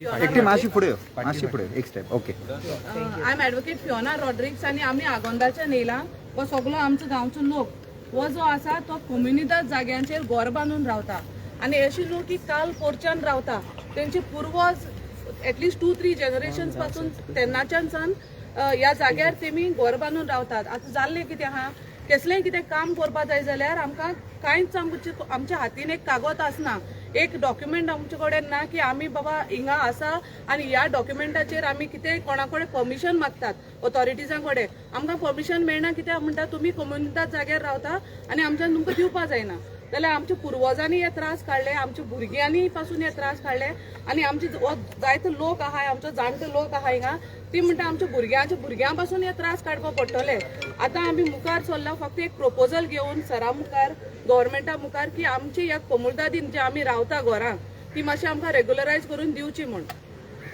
एकटी मातशी फुडें यो, मातशी फुडें यो, एक step. Okay. I am advocate Fiona Rodrigues आनी आमी आगोंदाच्यान येयला. हो सगलो आमचो गांवचो लोक हो जो आसा तो कोमुनिदाद जाग्यांचेर घर बांदून रावता आनी अशें न्हू की काल पोरच्यान रावता. तेंचे पुर्वज एटलिस्ट 2-3 जनरेशन्स पासून तेन्नाच्यान सावन ह्या जाग्यार तेमी घर बांदून रावतात. आतां जाल्लें कितें आहा, कसलेंय कितें काम करपा जाय जाल्यार आमकां कांयच आमच्या हातीन एक कागद आसना, एक डॉक्युमेंट आमचे कडेन ना की आमी बाबा हिंगा आसा आनी ह्या डॉक्युमेंटाचेर आमी कितें कोणा कडेन परमिशन मागतात ऑथॉरिटीजां कडेन. आमकां परमिशन मेळना. कित्याक म्हणटा, तुमी कोमुनिदाद जाग्यार रावता आनी आमच्यान तुमकां दिवपा जायना. जाल्यार आमच्या पुर्वजांनी हे त्रास काडले, आमच्या भुरग्यांनी पासून हे त्रास काडले आनी आमचे हो जायते लोक आहाय, आमचो जाणटे लोक आहा हिंगा, ती म्हणटा आमच्या भुरग्यांच्या भुरग्यां पासून हे त्रास काडपा पडटले. आतां आमी मुखार सरला फक्त एक प्रपोजल घेवन सरा मुखार, गव्हर्मेंटा मुखार की आमची ह्या कोमुनिदादीन जे आमी रावता घरां ती मातशी आमकां रेगुलरायज करून दिवची म्हूण.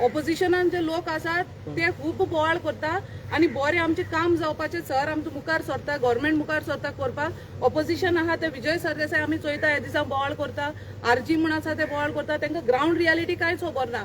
ऑपोजिशनान जे लोक आसात ते खूब बोवाळ करता आनी बरें आमचें काम जावपाचें सर आमचें मुखार सरता, गव्हर्मेंट मुखार सरता करपाक. ऑपोजिशन आहा ते विजय सरदेसाय आमी चोयता ह्या दिसा बोवाळ करता, आरजी म्हूण आसा ते बोवाळ करता. तांकां ग्रावंड रियालिटी कांयच खबर ना.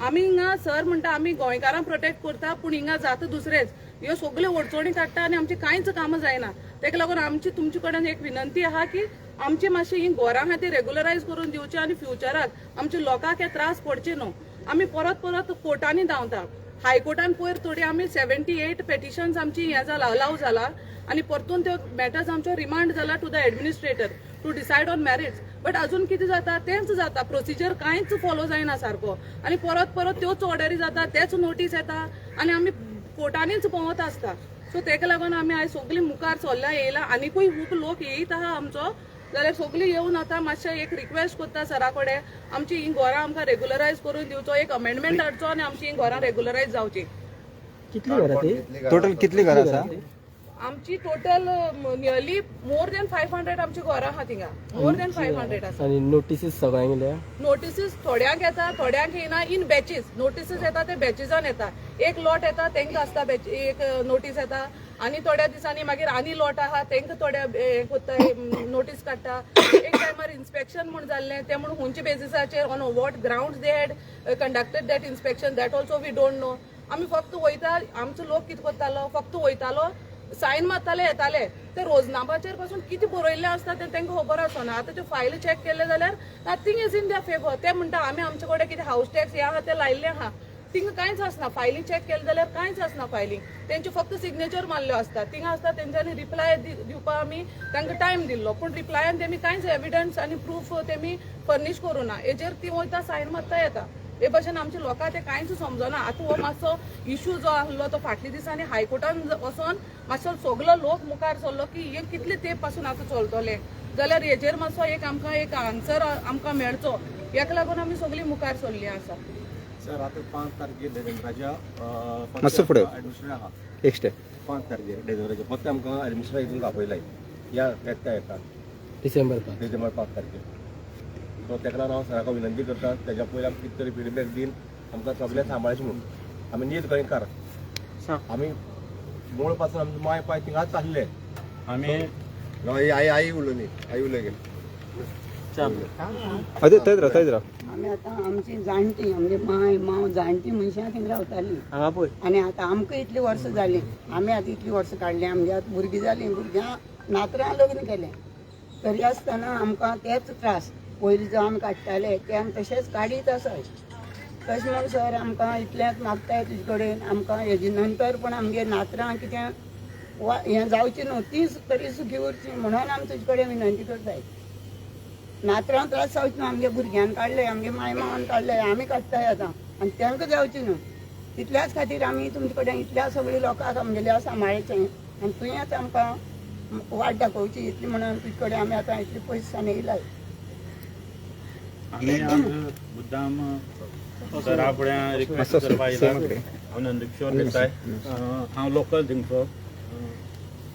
आमी हिंगा सर म्हणटा आमी गोंयकारांक प्रोटेक्ट करता, पूण हिंगा जाता दुसरेच. ह्यो सगल्यो अडचणी काडटा आनी आमची कांयच कामां जायना. ताका लागून आमची तुमचे कडेन एक विनंती आहा की आमची मातशी ही घरां आहा ती रेगुलरायज करून दिवची आनी फ्युचराक आमच्या लोकांक हे त्रास पडचे न्हू. आमी परत परत कोर्टांनी धांवता. हायकोर्टान पयर थोडी आमी 78 पेटिशन्स आमची हें जाला, अलाव जाला आनी परतून त्यो मॅटर्स आमच्यो रिमांड जाला to the administrator to decide on merits. But अजून कितें जाता तेंच जाता, प्रोसिजर कांयच फॉलो जायना सारको आनी परत परत त्योच ऑर्डरी जाता, तेच नोटीस येता आनी आमी कोर्टांनीच भोंवत आसता. सो तेका लागून आमी आयज सगळीं मुखार सरल्या येयला. आनिकूय खूब लोक येयत आहा आमचो, जाल्यार सगळीं येवन आतां मातशें एक रिक्वेस्ट करता सरा कडेन, आमची ही घरां आमकां रेगुलरायज करून दिवचो, एक अमेंडमेंट हाडचो आनी आमची ही घरां रेगुलरायज जावची. कितली घरां ती? टोटल कितली घरां आसा? आमची total nearly more than 500 आमची घरां आहा थिंगा, मोर दॅन 500 आसा. आनी नोटिसीस सगळ्यांक येयल्या? नोटिसीस थोड्यांक येता, थोड्यांक येयना. इन बॅचीस नोटिसीस येता, ते बॅचीसान येता. एक लॉट येता तांकां आसता बॅच, एक नोटीस येता आनी थोड्या दिसांनी मागीर आनी लॉट आहा तांकां थोड्या हें कोत्ता, नोटीस काडटा. एक टायमार इन्स्पेक्शन म्हूण जाल्लें, तें म्हूण खंयच्या बेजिसाचेर, on what ground they had conducted that inspection, that also we don't know. आमी फक्त वयता, आमचो लोक कितें करतालो, फक्त वयतालो, सायन मारताले, येताले. ते रोजनामाचेर पासून कितें बरयल्लें आसता तें तांकां खबर आसना. आतां त्यो फायली चॅक केले जाल्यार nothing is in their favour. ते म्हणटा आमी आमचे कडेन कितें हावस टॅक्स हें आहा तें लायिल्लें आहा, थिंगा कांयच आसना. फायली चॅक केले जाल्यार कांयच आसना फायलींग, तेंचे फक्त सिग्नेचर मारल्यो आसता. थिंगा आसता तेंच्यांनी रिप्लाय दिवपाक आमी तांकां टायम दिल्लो, पूण रिप्लायान तेमी कांयच एविडन्स आनी प्रूफ तेमी फर्निश करूं ना. हेजेर ती वयता, सायन मारता, येता. हे भशेन आमच्या लोकांक ते कांयच समजना. आतां हो मातसो इशू जो आहलो तो फाटल्या दिसांनी हायकोर्टान वचोन मातसो सगलो लोक मुखार सरलो की हे कितले तेंप पासून आतां चलतले, जाल्यार हेजेर मातसो एक आमकां एक आन्सर आमकां मेळचो, हेका लागून आमी सगळीं मुखार सरलीं आसा. सर, आतां 5 तारखेर डिसेंबराच्या मातसो फुडें. एडमिशन आहा. एक स्टेप. 5 तारखेर डिसेंबराच्या फक्त आमकां एडमिशन हितून आपयलाय या येता येता. डिसेंबर 5. डिसेंबर 5 तारखेर. सो तेका लागून हांव सराक विनंती करता, तेज्या पयलीं आमकां कितें तरी फिडबॅक दिवन आमकां सगळें सांबाळचें म्हणून. आमी नीज गोंयकार, आमी मूळ पासून आमचे माय पाय थिंगाच आसले. आमी आई आई आई उलोवनी, आई उलय गेली. अरे थंयच राव, थंयच राव. आमी आतां आमची जाणटी, आमगे माय माव जाणटी मनशां थिंग रावतालीं. हांगा पळय. आनी आतां आमकां इतलीं वर्सां जालीं, आमी आतां इतलीं वर्सां काडलीं, आमगे आतां भुरगीं जालीं, भुरग्यां नातरां लग्न केलें, तरी आसतना आमकां तेच त्रास. पयलीं जो आमी काडटाले ते आमी तशेंच काडीत आसाय. तशें म्हूण सर आमकां इतलेंच मागताय तुजे कडेन, आमकां हेजे नंतर पण आमगे नातरां कितें वा हें जावचें न्हू, तीच तरी सुखी उरची म्हणून आमी तुजे कडेन विनंती करताय. नातरां त्रास जावचे न्हू, आमगे भुरग्यान काडले, आमगे माय मावान काडले, आमी काडटाय आतां आनी तांकां जावचें न्हू तितल्याच खातीर आमी तुमचे कडेन इतल्या सगळीं लोकांक आमगेल्या सांबाळचें आनी तुवेंच आमकां वाट दाखोवची इतली म्हणून तुजे कडेन आमी आतां इतले पयस येयलाय. आमी आज मुद्दाम सरा फुड्यां रिक्वेस्ट मातसो करपाक येयला. सेम. हांव नंदकिशोर देसाय, हांव लोकल थिंगचो.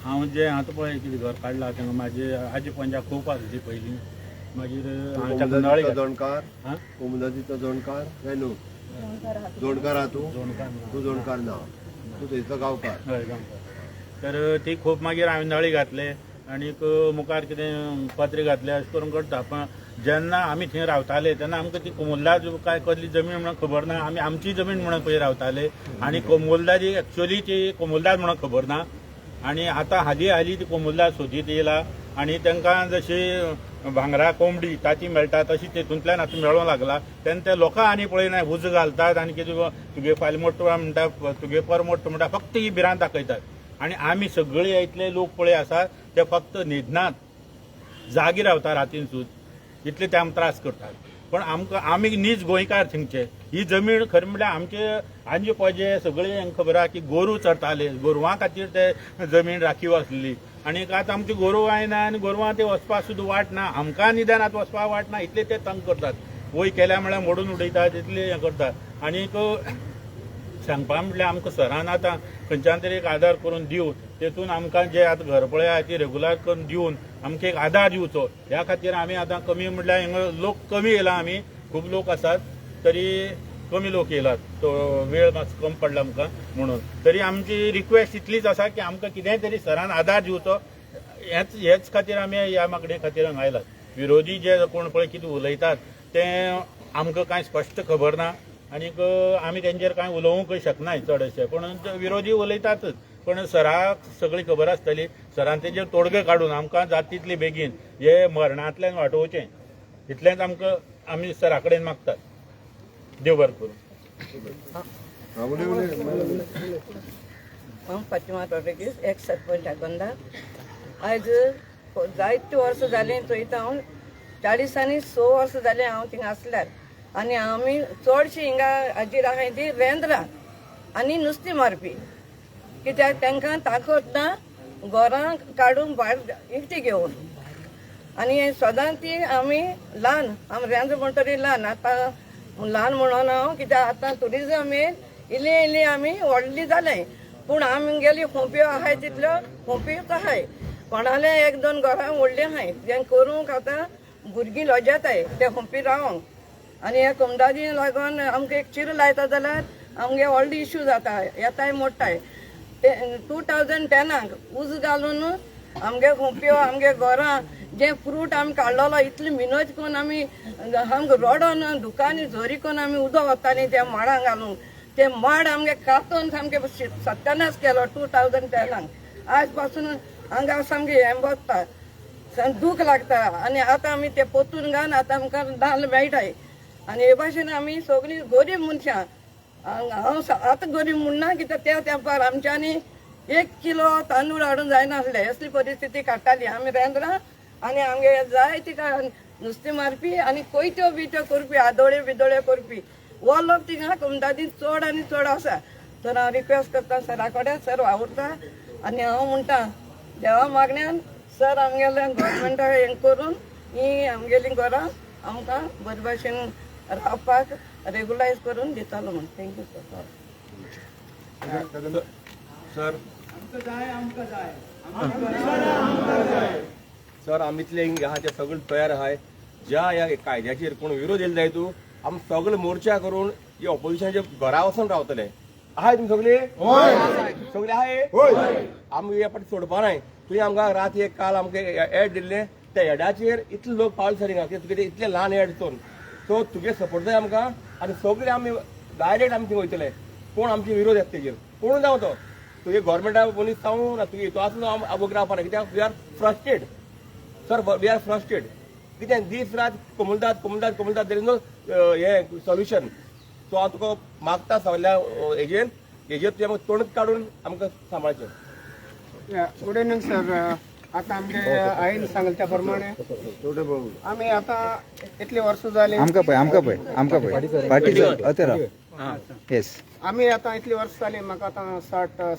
हांव जे आतां पळय कितें घर काडला तांकां म्हाजी आजी पंजा खूब आसली पयलीं, मागीर हांव ताका नळी घातली. जोणकार. हा? कोमुदादीचो जोणकार काय न्हू? जोणकार आहा तूं? जोणकार ना. तूं जोणकार ना, तूं थंयचो गांवकार. हय, गांवकार. तर ती खूब मागीर हांवें नळी घातले आनीक मुखार कितें पत्रे घातले, अशें करून करता. पण जेन्ना आमी थंय रावताले तेन्ना आमकां ती कोमुलदाद काय कसली जमीन म्हणून खबर ना. आमी आमची जमीन म्हणून पळय रावताले आनी कोमुलदादी एक्चुअली ती कोमुलदाद म्हणून खबर ना. आनी आतां हालीं हालीं ती कोमुलदाद सोदीत येयला आनी तांकां जशी भांगरा कोंबडी ताची मेळटा तशी तेतूंतल्यान आतां मेळोंक लागला. तेन्ना ते लोकां आनी पळयना, उजो घालतात आनी कितें तुगे फायल मोडटा म्हणटा, तुगे पर मोडटा म्हणटा, फक्त ही भिरांत दाखयतात. आनी आमी सगळे इतले लोक पळय आसात ते फक्त न्हिदनात, जागी रावता रातीन सुद्दां, इतले ते आमकां त्रास करतात. पण आमकां आमी नीज गोंयकार थंयचे, ही जमीन खरें म्हणल्यार आमचे आमचे पजे सगळे हांकां खबर आहा की गोरूं चरताले, गोरवां खातीर ते जमीन राखीव आसली. आनी आतां आमची गोरवां येना आनी गोरवां ते वचपाक सुद्दां वाट ना, आमकां निदान आतां वचपाक वाट ना, इतले ते तंग करतात. वय केल्या म्हळ्यार मोडून उडयतात, इतले हें करतात. आनीक सांगपा म्हटल्यार आमकां सरान आतां खंयच्यान तरी एक आदार करून दिवन तेतून आमकां जे आतां घर पळय आहा ती रेगुलर करून दिवन आमकां एक आदार दिवचो ह्या खातीर आमी आतां कमी म्हटल्यार हिंगा लोक कमी येयला, आमी खूब लोक आसात तरी कमी लोक येयलात, तो वेळ मातसो कम पडला आमकां म्हणून. तरी आमची रिक्वेस्ट इतलीच आसा की आमकां कितेंय तरी सरान आदार दिवचो, हेच खातीर आमी ह्या मागणे खातीर हांगा आयलात. विरोधी जे कोण पळय कितें उलयतात तें आमकां कांय स्पश्ट खबर ना आनीक आमी तेंचेर कांय उलोवंकय शकनाय चड अशें. पूण विरोधी उलयतातच, पण सराक सगळी खबर आसतली, सरान तेजेर तोडगे काडून आमकां जाता तितले बेगीन हे मरणांतल्यान वाटोवचें, इतलेंच आमकां आमी सरा कडेन मागतात. देव बरें करूं. हांव फातिमा रॉड्रिगीस, एक्स सरपंच आगोंदा. आयज जायते वर्सां जालीं चोयता हांव, 40 आनी 6 वर्सां जालीं हांव थिंगा आसल्यार. आनी आमी चडशीं हिंगा हाजीर आहाय ती रेंद्रां आनी नुस्तीं मारपी, कित्याक तांकां ताकद ना घरां काडून भायर इकती घेवन. आनी सदांच ती आमी ल्हान, आमी रेंद्र म्हणटरी ल्हान, आतां ल्हान म्हणून हांव कित्याक आतां ट्युरिजम येवन इल्ली इल्ली आमी व्हडली जालें, पूण आमगेली खोंप्यो आहाय तितल्यो खोंप्योच आहाय. कोणाले एक दोन घरां व्हडलीं आहाय, तें करूंक आतां भुरगीं लजेताय ते खोंपी रावंक. आनी हे कोमदादी लागून आमकां एक चिरो लायता जाल्यार आमगे व्हडलो इश्यू जाता, येताय मोडटाय. ते 2010 उजो घालून आमगे खोंप्यो, आमगे घरां, जे फ्रूट आमी काडलेलो इतली मिनत करून आमी आमकां रडोन दुकानी झरी करून आमी उदक वतालीं त्या माडांक घालून, ते माड आमगे कातून सामके सत्यानाश केलो 2010. आज पासून हांगा सामकें हें बसता, दूख लागता. आनी आतां आमी ते पोतून घालून आतां आमकां दाल मेळटाय. आनी हे भाशेन आमी सगळीं गरीब मनशां, हांव आतां गरीब म्हणना कित्याक त्या तेंपार आमच्यांनी 1 किलो तांदूळ हाडून जायनासले, असली परिस्थिती काडटाली आमी रेंद्रां. आनी आमगे जाय ती नुस्तें मारपी आनी कोयत्यो बियत्यो करपी, आदोळ्यो बिदोळ्यो करपी हो लोक थिंगा कोमदादी चड आनी चड आसा. तर हांव रिक्वेस्ट करता सरा कडेन, सर वावुरता आनी हांव म्हणटा देवा मागण्यान सर आमगेले गव्हर्मेंटा हें करून ही आमगेलीं घरां आमकां बरे भाशेन रावपाक रेगुलायज करून दितलो म्हूण. Thank you sir. Sir sir आमी इतले हिंगा आहा ते सगळे तयार आहाय. ज्या ह्या कायद्याचेर कोण विरोध येयलो जाय तूं आमी सगळे मोर्चा करून हे ऑपोजिशनाच्या घरा वचून रावतले. आहाय तुमी सगळे? सगळे आहाय? आमी हे पाटी सोडपा नाय. तुवें आमकां रात एक काल आमकां एड दिल्ले, त्या एडाचेर इतले लोक पावले सर हिंगा, तुगे इतले ल्हान एड चोवन. सो तुगे सपोर्ट जाय आमकां आनी सगळे आमी डायरेक्ट आमी थंय वयतले. कोण आमचे विरोध येता तेजेर कोण जावं तो, तुगे गव्हर्मेंटा मनीस जावं ना तुगे हितू आसूं आमी रावपा ना, कित्याक we are frustrated sir, we are frustrated. कित्याक दीस रात कोमुलदाद कोमुलदाद कोमुलदाद, there is no हें सोल्युशन. सो हांव तुका मागता सगल्या हेजेर हेजेर तुजें तोंड काडून आमकां सांबाळचें. Good evening sir. आतां आमगे आईन सांगले त्या प्रमाणे आमी आतां इतली वर्सां जालीं, आमकां पळय, आमकां पळय, आमकां पळय, फाटी अते राव. येस, आमी आतां इतली वर्सां जालीं, म्हाका आतां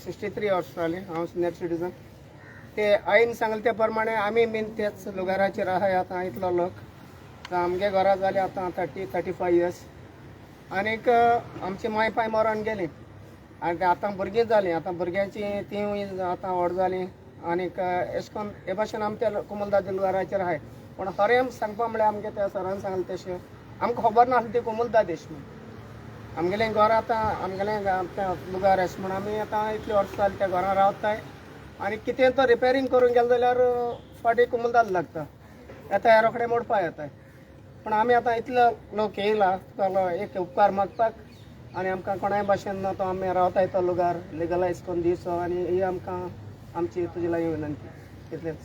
63 वर्सां जालीं, हांव सिनियर सिटीजन. ते आईन सांगले त्या प्रमाणे आमी बीन तेच लुगाराचेर आहाय आतां इतलो लोक. आमगे घरा जाले आतां 30-35 इयर्स. आनीक आमची माय पाय मरोन गेली आनी आतां भुरगीं जालीं, आतां भुरग्यांची तीं आतां व्हड जालीं. आनीक एशें करून हे भाशेन आमी त्या कोमुलदाद लुगाराचेर आहाय. पूण खरें सांगपा म्हळ्यार आमगे त्या सरान सांगलें तशें आमकां खबर नासलें ती कोमुलदाद अशें म्हूण. आमगेलें घर आतां आमगेलें लुगार अशें म्हूण आमी आतां इतली वर्सां जालीं त्या घरां रावताय. आनी कितें तो रिपेरींग करूंक गेलें जाल्यार फाटीं कोमुलदाद लागता, येता रोखडें मोडपा येता. पूण आमी आतां इतलो लोक येयला तुका एक उपकार मागपाक आनी आमकां कोणाय भाशेन तो आमी रावताय तो लुगार लिगलायज करून दिवचो आनी ही आमकां आमची तुजी लागीं विनंती इतलेंच.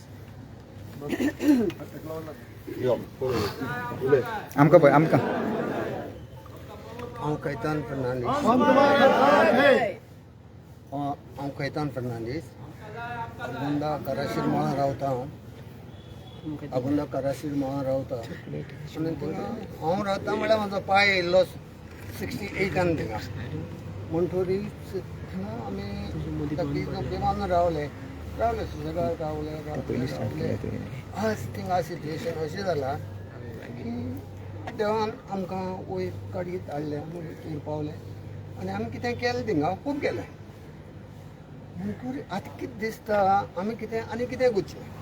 आमकां पळय आमकां. हांव कैतान फर्नांडीस. हांव कैतान फर्नांडीस, आगोंदा कराशीर मळा रावता. हांव आगोंदा कराशीर मळा रावता आनी थिंगा हांव रावता म्हळ्यार म्हजो पांय येयल्लो 68 थिंगा. म्हणटरीच थिंगा आमी तकली तकली बांदून रावले रावले सुसेगाद रावले रावले रावले. आज थिंगा सिट्युएशन अशें जालां की देवान आमकां वयर काडीत हाडलें, वयर पावले आनी आमी कितें केलें थिंगा खूब केलें. म्हणटकीर आतां कितें दिसता आमी कितें आनी कितें करचें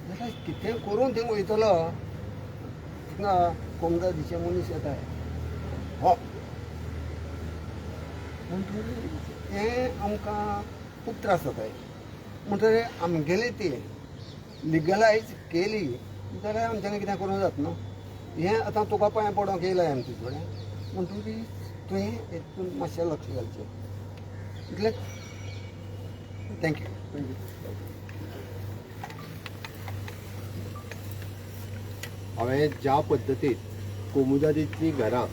जाल्यार कितें करून थिंगा वयतलो. थिंगा कोमदादीचे मनीस येताय हो, म्हणटकीर हें आमकां खूब त्रास जाताय. म्हणटकीर आमगेली ती लिगलायज केली जाल्यार आमच्यांनी कितें करूंक जाता न्हू. हें आतां तुका पांय पडोंक येयलां आमी तुजे कडेन, म्हणटकीर तुवें हेतून मातशें लक्ष घालचें इतलें. Thank you. हांवें ज्या पद्दतीन कोमुदादीचीं घरां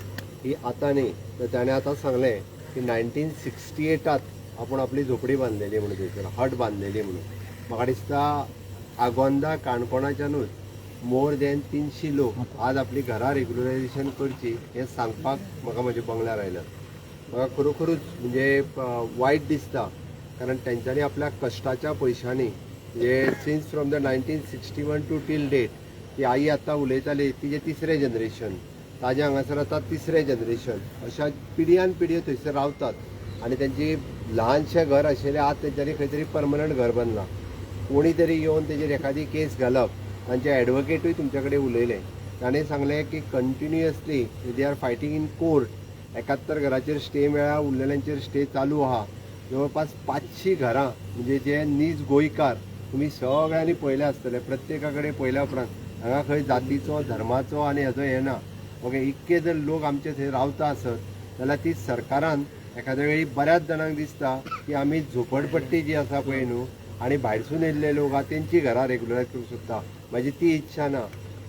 ही आतां न्ही तर ताणें आतां सांगलें की 1968 आपूण आपली झोपडी बांदलेली म्हणून, थंयसर हट बांदलेली म्हणून. म्हाका दिसता आगोंदा काणकोणाच्यानूच मोर दॅन 300 लोक आज आपली घरां रेगुलरायझेशन करची हें सांगपाक म्हाका म्हज्या बंगल्यार आयल्यात. म्हाका खरोखरूच म्हणजे वायट दिसता, कारण तेंच्यांनी आपल्या कश्टाच्या पयशांनी म्हणजे since from the 1961 to till date ती आई आतां उलयताली तिजें तिसरें जनरेशन, ताजें हांगासर आतां तिसरें जनरेशन, अशा पिढयान पिढयो थंयसर रावतात आनी तेंची ल्हानशें घर आशिल्लें आज तेंच्यांनी खंय तरी परमनंट घर बांदलां. कोणी तरी येवन तेजेर एखादी केस घालप. तांचे एडवोकेटूय तुमचे कडेन उलयले, ताणें सांगलें की continuously they are fighting in court. 71 घराचेर स्टे मेळ्ळा, उरलेल्यांचेर स्टे चालू आहा. जवळपास 500 घरां म्हणजे जे नीज गोंयकार तुमी सगळ्यांनी पळयले आसतले, प्रत्येका कडेन पळयल्या उपरांत हांगा खंय जातीचो धर्माचो आनी हेजो हें ना. ओके, इतके जर लोक आमचे थंय रावता आसत जाल्यार ती सरकारान एखाद्या वेळी बऱ्याच जाणांक दिसता की आमी झोपडपट्टी जी आसा पळय न्हू आनी भायरसून येयल्ले लोक आहा तेंची घरां रेगुलरायज करूंक सोदता. म्हाजी ती इच्छा ना.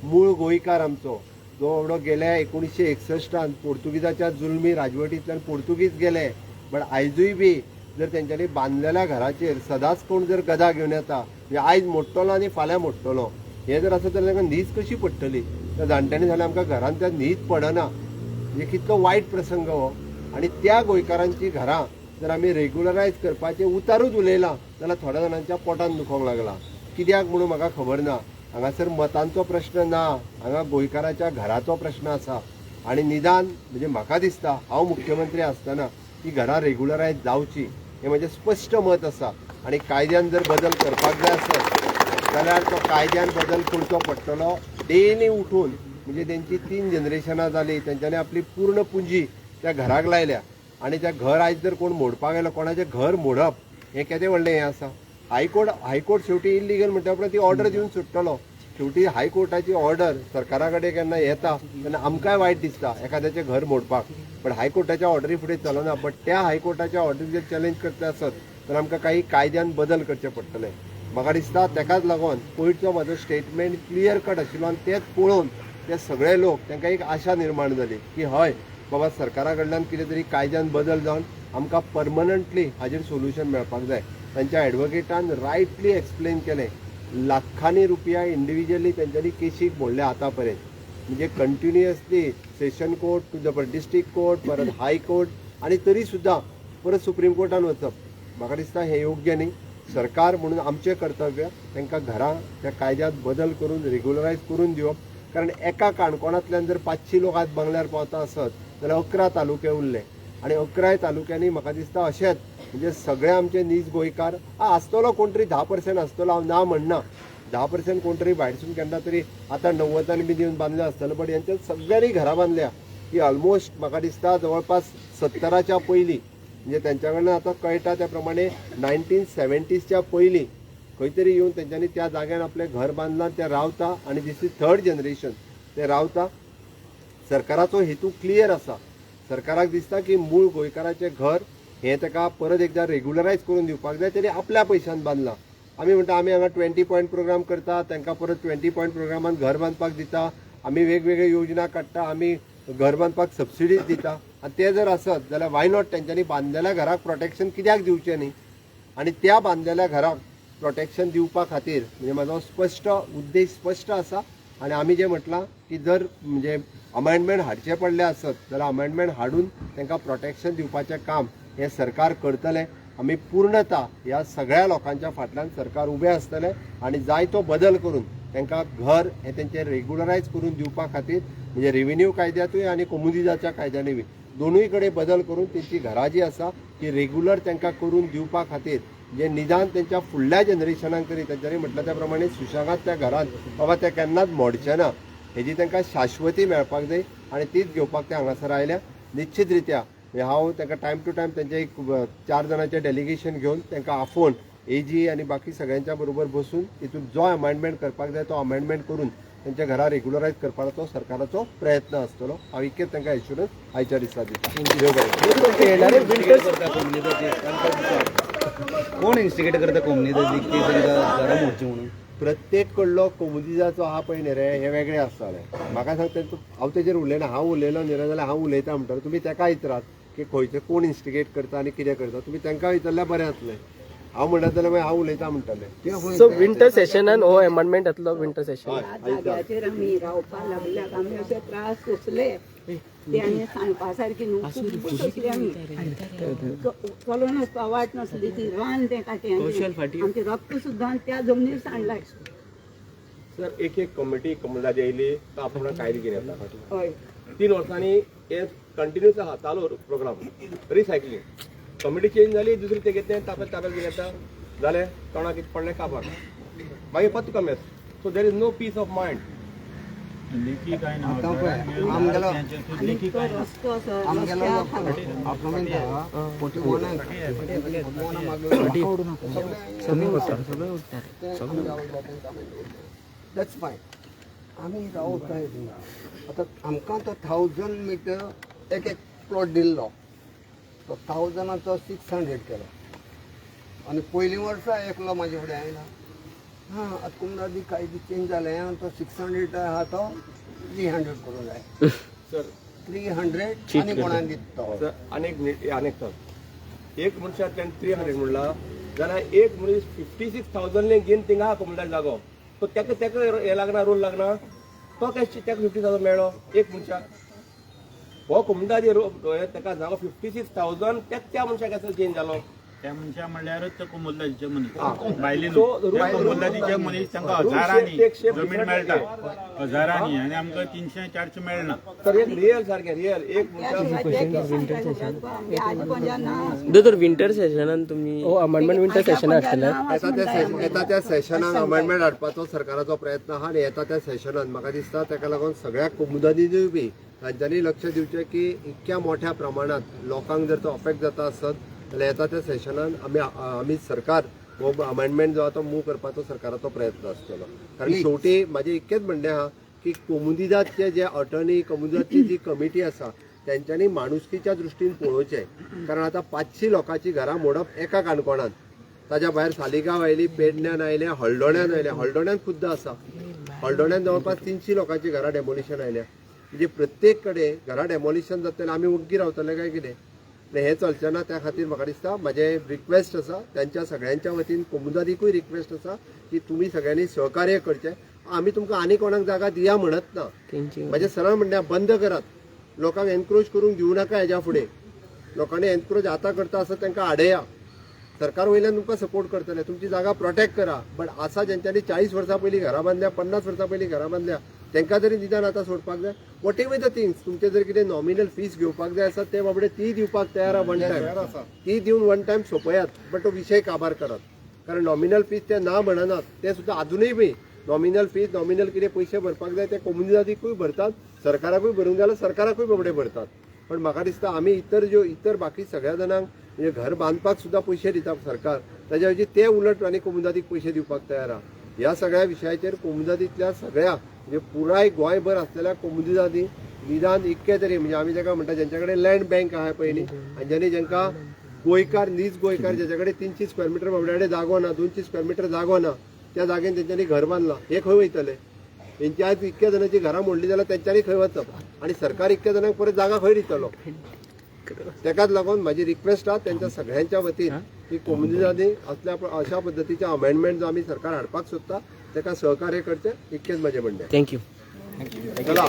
मूळ गोंयकार आमचो जो एवढो गेल्या 1961 पोर्तुगीजाच्या जुलमी राजवटींतल्यान पोर्तुगीज गेले, बट आयजूय बी जर तेंच्यांनी बांदलेल्या घराचेर सदांच कोण जर गदा घेवन येता म्हणजे आयज मोडटलो आनी फाल्यां मोडटलो हें जर आसत जाल्यार तांकां न्हीद कशी पडटली? त्या जाणट्यांनी जाल्यार आमकां घरांत त्या न्हीद पडना. म्हणजे कितलो वायट प्रसंग हो. आनी त्या गोंयकारांची घरां जर आमी रेगुलरायज करपाचें उतारूच उलयलां जाल्यार थोड्या जाणांच्या पोटान दुखोंक लागलां. कित्याक म्हणून म्हाका खबर ना. हांगासर मतांचो प्रश्न ना, हांगा गोंयकाराच्या घराचो प्रश्न आसा. आनी निदान म्हणजे म्हाका दिसता हांव मुख्यमंत्री आसतना ती घरां रेगुलरायज जावची हें म्हजें स्पश्ट मत आसा. आनी कायद्यान जर बदल करपाक जाय आसत जाल्यार तो कायद्यान बदल करचो पडटलो. डेली उठून म्हणजे तेंची 3 जनरेशनां जाली, तेंच्यांनी आपली पूर्ण पुंजी त्या घराक लायल्या आनी त्या घर आयज जर कोण मोडपाक गेलो, कोणाचें घर मोडप हें केदें व्हडलें हें आसा. हायकोर्ट शेवटी इल्लिगल म्हणटा उपरांत ती ऑर्डर दिवन सुट्टलो. शेवटी हायकोर्टाची ऑर्डर सरकारा कडेन केन्ना येता तेन्ना आमकांय वायट दिसता एखाद्याचें घर मोडपाक, बट हायकोर्टाच्या ऑर्डरी फुडें चलना. बट त्या हायकोर्टाच्या ऑर्डरी जर चॅलेंज करता आसत तर आमकां काही कायद्यान बदल करचे पडटले. म्हाका दिसता तेकाच लागून पयरचो म्हाजो स्टेटमेंट क्लियर कट आशिल्लो आनी तेच पळोवन ते सगळे लोक तांकां एक आशा निर्माण जाली की हय बाबा सरकारा कडल्यान कितें तरी कायद्यान बदल जावन आमकां परमनंटली हाजेर सोल्युशन मेळपाक जाय. तांच्या एडवोकेटान रायटली एक्सप्लेन केलें, लाखांनी रुपया इंडिविज्युअली तेंच्यांनी केशीक मोडले आतां पर्यंत, म्हणजे continuously session court to the district court, परत हायकोर्ट आनी तरी सुद्दां परत सुप्रीम कोर्टान वचप म्हाका दिसता हें योग्य न्ही. सरकार म्हणून आमचें कर्तव्य तांकां घरां त्या कायद्यांत बदल करून रेगुलरायज करून दिवप. कारण एका काणकोणांतल्यान जर 500 लोक आज बंगल्यार पावता आसत जाल्यार 11 तालुके उरले आनी 11 तालुक्यांनी म्हाका दिसता अशेंच म्हणजे सगळे आमचे नीज गोंयकार आसतलो कोण तरी 10% आसतलो, हांव ना म्हणना, 10% कोण तरी भायरसून केन्ना तरी आतां 90 बी दिवन बांदले आसतले, बट हेंच्या सगळ्यांनी घरां बांदल्या की ऑलमोस्ट म्हाका दिसता जवळपास 70च्या पयलीं, म्हणजे तेंच्या कडल्यान आतां कळटा त्या प्रमाणे 1970sच्या पयलीं खंय तरी येवन तेंच्यांनी त्या जाग्यान आपलें घर बांदलां, ते रावता आनी दीस is third generation ते रावता. सरकाराचो हेतू क्लियर आसा. सरकाराक दिसता की मूळ गोंयकाराचें घर हें ताका परत एकदां रेग्युलरायज करून दिवपाक जाय. तेणी आपल्या पयशान बांदलां. आमी म्हणटा आमी हांगा 20 पॉयंट प्रोग्राम करता, तांकां परत 20 पॉयंट प्रोग्रामान घर बांदपाक दिता, आमी वेगवेगळ्यो योजना काडटा, आमी घर बांदपाक सबसिडीज दिता. आनी ते जर आसत जाल्यार why not तेंच्यांनी बांदलेल्या घराक प्रोटेक्शन कित्याक दिवचें न्ही? आनी त्या बांदलेल्या घराक प्रोटेक्शन दिवपा खातीर म्हणजे म्हाजो स्पश्ट उद्देश स्पश्ट आसा. आनी आमी जें म्हटलां की जर म्हणजे अमेंडमेंट हाडचें पडलें आसत जाल्यार अमेंडमेंट हाडून तांकां प्रोटेक्शन दिवपाचें काम हें सरकार करतलें. आमी पूर्णता ह्या सगळ्या लोकांच्या फाटल्यान सरकार उबें आसतलें आनी जाय तो बदल करून तांकां घर हें तेंचें रेग्युलरायज करून दिवपा खातीर म्हणजे रेव्हेन्यू कायद्यांतूय आनी कोमुनिदादच्या कायद्यानूय बी दोनूय कडेन बदल करून तेंची घरां जी आसा ती रेग्युलर तांकां करून दिवपा खातीर जे निदान तेंच्या फुडल्या जनरेशनाक तरी तेंच्यांनी म्हटलें त्या प्रमाणे सुशेगाद त्या घरांत बाबा ते केन्नाच मोडचे ना हेजी तांकां शाश्वती मेळपाक जाय आनी तीच घेवपाक ते हांगासर आयल्या. निश्चित रित्या हांव तांकां टायम टू टायम तेंचे एक 4 जाणांचें डेलिगेशन घेवन तांकां आफोवन एजी आनी बाकी सगळ्यांच्या बरोबर बसून तितून जो अमेंडमेंट करपाक जाय तो अमेंडमेंट करून तेंच्या घरा रेग्युलरायज करपाचो सरकाराचो प्रयत्न आसतलो. हांव इतकें तांकां एश्युरन्स आयच्या दिसा दिता. कोण इन्स्टिगेट करता कोमुनिदादी की तांकां घरां मोडची म्हणून? प्रत्येक कडलो कोमुनिदाचो आहा पळय न्ही रे हें वेगळें आसतालें. म्हाका सांग तेंचो हांव तेजेर उलयना. हांव उलयलो न्ही रे जाल्यार हांव उलयता म्हणटलो तुमी तेका विचारात की खंयचे कोण इन्स्टिगेट करता आनी कितें करता. तुमी तांकां विचारल्यार बरें आसलें. हांव म्हणत जाल्यार मागीर हांव उलयता म्हणटलें. सो विंटर सेशनान हो अमेंडमेंट जातलो विंटर सेशन. जाग्याचेर आमी रावपाक लागल्यात, आमी अशे त्रास सोंसले ते आनी सांगपा सारकी न्हू, खूब सोंसले आमी. चलोन वचपा वाट नासली, ती रान तें काट्यांचें, आमचें रक्त सुद्दां त्या जमनीर सांडलाय. सर एक एक कमिटी कोमुनिदादी येयली तो आपूण कायदे घेवन येता. हय, 3 वर्सांनी हे कंटिन्यूस आहा चालू प्रोग्राम रिसायकलींग. कमिटी चेंज जाली, दुसरी ते घेतले तापेल तापेल घेवन येता, जालें तोंडाक कितें पडलें काबार, मागीर पत्त कमी. So there is no peace of mind. लेखी काय ना आतां पळय आमगेलो लेखी काय ना. रस्तो असो आमगेलो 41 that's fine. आमी रावताय थिंगा. आतां आमकां तो 1000 मिटर एक एक प्लॉट दिल्लो, तो 1000 600 केलो. आनी पयलीं वर्सा एकलो म्हाजे फुडें आयला, हां आतां कोमुनिदादी कायदे चेंज जाले आनी तो 600 आहा तो 300 करूंक जाय. सर 300 आनी कोणाक दिता तो. सर आनी एक मिनिट, आनी एक सर एक मनशांतल्यान 300 म्हणला जाल्यार एक मनीस 56,000 घेवन थिंगा आहा कोमुनिदाद जागो, तो तेका तेका हें लागना, रोल लागना, तो कशें तेका 50,000 मेळ्ळो एक मनशाक. हो कोमुनिदादी तेका जागो 56,000 त्या मनशाक कसो चेंज जालो? त्या मनशा म्हणल्यारच ते कोमुनिदादीचे मनीस, भायले So, न्हू. त्या कोमुनिदादीचे मनीस तांकां हजारांनी जमीन मेळटा, हजारांनी, आनी आमकां 300-400 मेळना. तर एक रियल सारकें रियल एक मनशाक दोतोर विंटर सेशनान तुमी हो अमेंडमेंट विंटर सेशनान हाडटले. येता त्या सेशनान अमेंडमेंट हाडपाचो सरकाराचो प्रयत्न आहा आनी येता त्या सेशनान म्हाका दिसता ताका लागून सगळ्या कोमुनिदादींनी बी तांच्यांनी लक्ष दिवचें की इतक्या मोठ्या प्रमाणांत लोकांक जर तो अफेक्ट जाता आसत जाल्यार येता त्या सेशनान आमी आमी सरकार हो अमेंडमेंट जो आहा तो मूव करपाचो सरकाराचो प्रयत्न आसतलो. कारण शेवटी म्हाजें इतकेंच म्हणणें आहा की कोमुनिदादचे जे अटर्नी, कोमुनिदादची जी कमिटी आसा तेंच्यांनी माणुसकीच्या दृश्टीन पळोवचें. कारण आतां 500 लोकांची घरां मोडप एका काणकोणांत, ताज्या भायर सालिगांव आयली, पेडण्यान आयल्या, हळदोण्यान आयल्या, हळदोण्यान खुद्द आसा, हळदोण्यान जवळपास 300 लोकांची घरां डेमोलिशन आयल्या. म्हणजे प्रत्येक कडेन घरां डेमोलिशन जातलें आमी ओग्गी रावतले काय कितें? हें चलचें ना. त्या खातीर म्हाका दिसता म्हाजें रिक्वेस्ट आसा तांच्या सगळ्यांच्या वतीन, कोमुनिदादीकूय रिक्वेस्ट आसा की तुमी सगळ्यांनी सहकार्य करचें. आमी तुमकां आनी कोणाक जागा दिया म्हणत ना, म्हाजें सरळ म्हणणें बंद करात, लोकांक एनक्रोच करूंक दिवं नाका. हेज्या फुडें लोकांनी एनक्रोच आतां करता आसत तांकां आडया, सरकार वयल्यान तुमकां सपोर्ट करतले, तुमची जागा प्रोटेक्ट करा. बट आसा ज्यांच्यांनी 40 वर्सां पयलीं घरां बांदल्या, 50 वर्सां पयलीं घरां बांदल्या, तांकां तरी निदान आतां सोडपाक जाय. What ever the things, तुमचे जर कितें नॉमिनल फीस घेवपाक जाय आसा ते बाबडे ती दिवपाक तयार आहा, वन टायम ती दिवन वन टायम सोंपयात, बट तो विशय काबार करात. कारण नॉमिनल फीस ते ना म्हणनात, ते सुद्दां आजुनूय बी नॉमिनल फीस, नॉमिनल कितें पयशे भरपाक जाय ते कोमुनिदादीकूय भरतात, सरकाराकूय भरूंक जाल्यार सरकाराकूय बाबडे भरतात. पण म्हाका दिसता आमी इतर ज्यो इतर बाकी सगळ्या जाणांक म्हणजे घर बांदपाक सुद्दां पयशे दिता सरकार, ताज्या ऐवजी ते उलट आनी कोमुनिदादीक पयशे दिवपाक तयार आहा. ह्या सगळ्या विशयाचेर कोमुनिदादींतल्या सगळ्या म्हणजे पुराय गोंयभर आसलेल्या कोमुनिदादी निदान इतके तरी म्हणजे आमी जाका म्हणटा ज्यांच्या कडेन लँड बँक आहा पळय न्ही, हांच्यांनी जांकां गोंयकार, नीज गोंयकार ज्याच्या कडेन 300 स्क्वेअर मिटर बाबड्या जागो ना, 200 स्क्वेअर मिटर जागो ना, त्या जागेन तेंच्यांनी घर बांदलां, हे खंय वयतले? तेंची आज इतक्या जाणांची घरां मोडली जाल्यार तेंच्यांनी खंय वचप आनी सरकार इतक्या जाणांक परत जागा खंय दितलो? तेकाच लागून म्हाजी रिक्वेस्ट आहा तेंच्या सगळ्यांच्या वतीन की कोमुनिदादी असल्या अशा पद्दतीचे अमेंडमेंट जो आमी सरकार हाडपाक सोदता तेका सहकार्य करचें, इतकेंच म्हाजें म्हणणें. Thank you. चला.